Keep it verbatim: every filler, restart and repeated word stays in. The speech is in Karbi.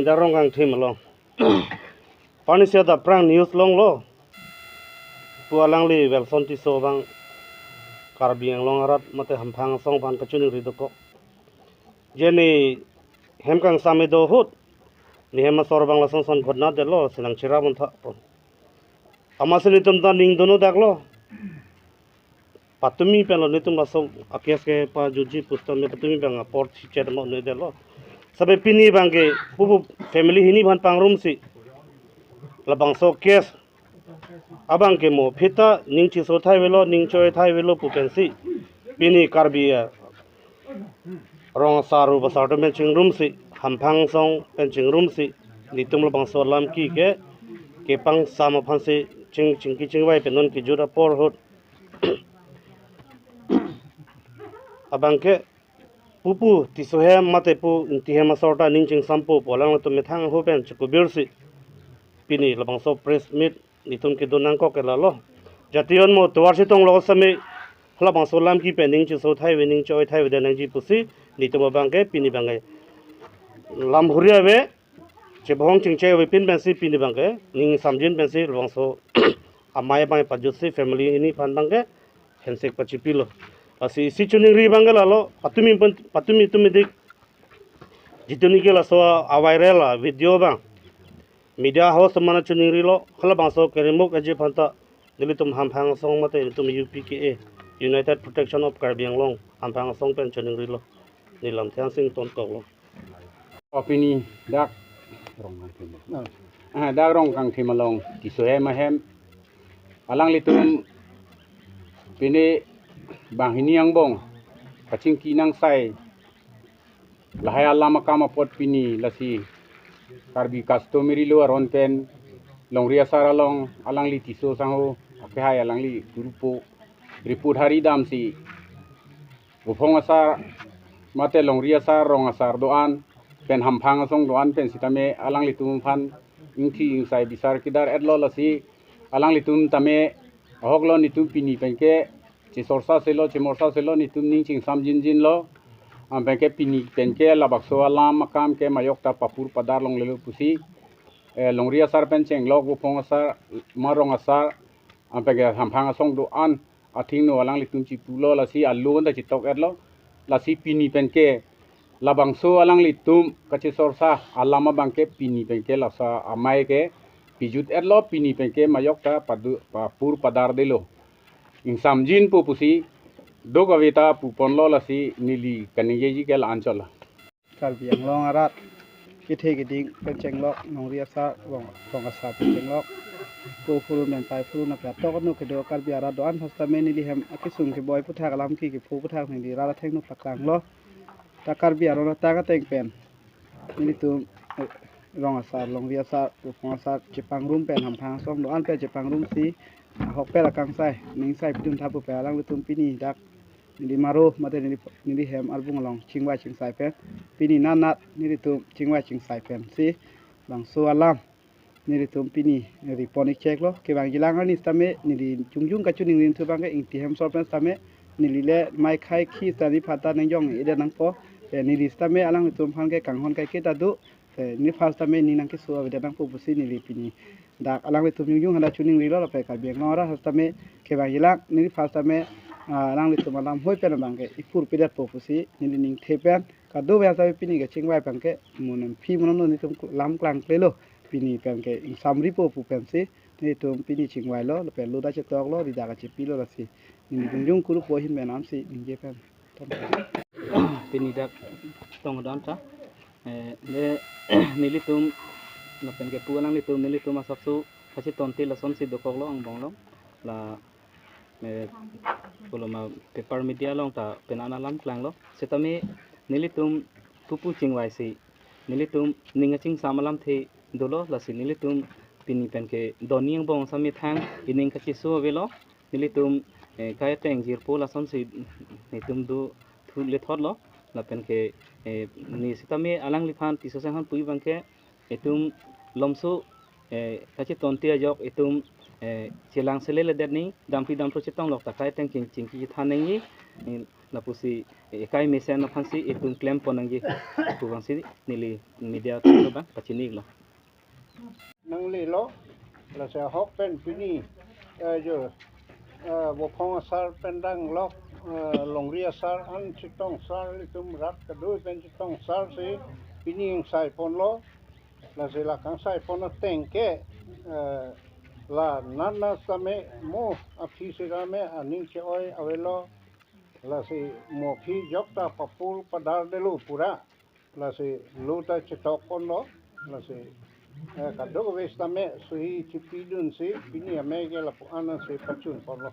Darong Kangthim along. Pini seta aphrang news longlo. Pu alangli Welson Tisso abang Karbi Anglong arat mate Hamphang asong aphan kachiningri dokok. Je ne hem kangsam do ahut, ne hem asor abang lason son ghotna detlo, sinang chira montha. Amatsi netum ta ning dun-o daklo. Patumi penlo netum laso a-case kepajutji pu sitame patumi abang apor chichet mo ne detlo. Seta pini abangke pupu family hini aphan pangrumsi labangso case abangke mo phita ning chiso thai avelo, ning choi thai avelo pu pensi pini Karbi a rong asar ru asar atum pen chingrumsi, Hamphang asong pen chingrumsi, netum labangso alam ke, ke kepangsam aphansi ching, chingki chingvai pen non kejut apor ahut abangke pupu Tisso hem mate pu Ingti hem asor ta ning chingsampo pu alangtum methang ho pen chikubirsi pini labangso press meet netum kedun nangkok ke lalo. Jati-an mo tovar chetong lo sitame halabangso alam ke pen ning chiso thai ave, ning choi thai ave nangji pusi netum abangke pini abangke lam huri ave, chebong chingche avepin pensi pini abangke ning samjin pensi labangso amei abang pajutsi family hini aphan abangke handshake pachipilo. Lasi isi chiningri abangke lalo, patumi pen, patumi atum idik, jitu neke laso a-viral a-video abang media house atum aphan chiningrilo, halabangso kerimuk aji aphan ta nelitum Hamphang asong mate netum U P K A, United Protection of Karbi Anglong, Hamphang asong pen chiningrilo. Ne lamthe-an si ingtonkoklo. O pini dak Rong Kangthim. Ah, dak Rong Kangthim along Tisso hem ahem alanglitum pini banghini angbong kachingki nangsai lahai alam akam apot pini lasi Karbi customary law aron pen longri asar along alangli Tisso sangho akehai alangli kurupo report hari damsi Vophong asar mate longri asar, rong asar do-an pen Hamphang asong do-an pen sitame alanglitum aphan ingthi ingsai bisar kedar-etlo, lasi alanglitum tame ahoklo, netum pini penke chesorsa selo, chemorsa selo, netum ning chingsamjinjinlo. Am penke pini penke labangso alam akam ke majok ta papur padar longlelo pusi, eh, longri asar pen chenglok, Vophong asar, ma rong asar, am penke Hamphang asong do-an athengno alanglitum chipulo, lasi alun ta chitok-etlo. Lasi pini penke labangso alanglitum kachesorsa alam abangke pini penke laso amei ke pijut-etlo, pini penke majok ta padu, papur padar detlo. Ingsamjinpo pusi duk ave ta puponlo, lasi neli kaningjeji ke la-anchotlo. Karbi Anglong arat kethe keding pen chenglok, longri asar, rong, rong asar pen chenglok, po phurun pen pai phurun ape atok anu kedo Karbi arat do-an aphan sitame neli hem akesung keboi aputhak, alam ke kepho aputhak neli rat athengno paklanglo. Ta Karbi aron athak ateng pen nelitum, eh, rong asar, longri asar, Vophong asar chepangrum pen Hamphang asong do-an pen chepangrumsi ahokpet akangsai ning sai pidun tha pu pen alanglitum pini dak neli maro mate neli, neli hem arbung along chingvai chingsai pen, pini nanat nelitum chingvai chingsai pensi bangso alam nelitum pini neli pon-ik cheklo. Kevangjilang arni sitame neli jongjong kachiningri thu abangke Ingti hem asor pen sitame neli le mei khei khi sitame nephan ta nang jong-edet nangpo. Eh, neli sitame alanglitum aphan ke kanghon kaiketa do. Eh, nephan sitame ning nangkeso avedet nangpo pusi neli pini dak alanglitum jongjong hadak chiningrilo, lapen Karbi Anglong arat sitame kevangjilang nephan sitame, ah, alanglitum alam hoi pen abangke ipur pedetpo pusi neli ningthe pen kadokave sitame pini kachingvai abangke mo nangpi mo nang netum lam klangklelo, pini penke ingsamripo pu pensi netum pini chingvailo, lapen lo ta chetoklo, ri dak kachepilo, lasi neli jongjong kurupo ahin pen amsi ningje pen ton. Pini dak tong do-an ta, eh, ne, nelitum lapen kepu alanglitum, nelitum asapso kachetonte lasonsi dokoklo angbong along, la, eh, koloma paper media along ta penan alam klanglo. Sitame nelitum pupu chingvaisi nelitum ning achingsam alamthe dolo, lasi nelitum pini penke doni angbong sitame thang ining kacheso avelo. Nelitum, eh, kai ateng jirpo lasonsi netum do thu lethotlo. Lapen ke, eh, ne sitame alangliphan Tisso asong aphan pu abangke itum lomso, eh, kachetonte ajok itum, eh, chelang selele det ni, dampi damthu chetonglok ta kai ateng ching, chingki chethan nangji, eh, Lapusi ekai mesen aphansi itum klem pon nangji pu abangsi neli media atum abang pachini lo. Nanglelo, lasi ahok pen pini, eh, jo, eh, Vophong asar pen danglok, eh, longri asar an chetong sar, ilitum rat kadoi pen chetong sar si pini ingsai ponlo. Lasi la kangsai pon ateng ke, eh, la nana same mo aphi sirame aning che-oi avelo. Lasi mo aphi jok ta papul padar delo pura. Lasi lo ta chetok ponlo. Lasi, eh, kadokave sitame suhi chipidunsi pini amei ke lapu-an ansi pachun ponlo.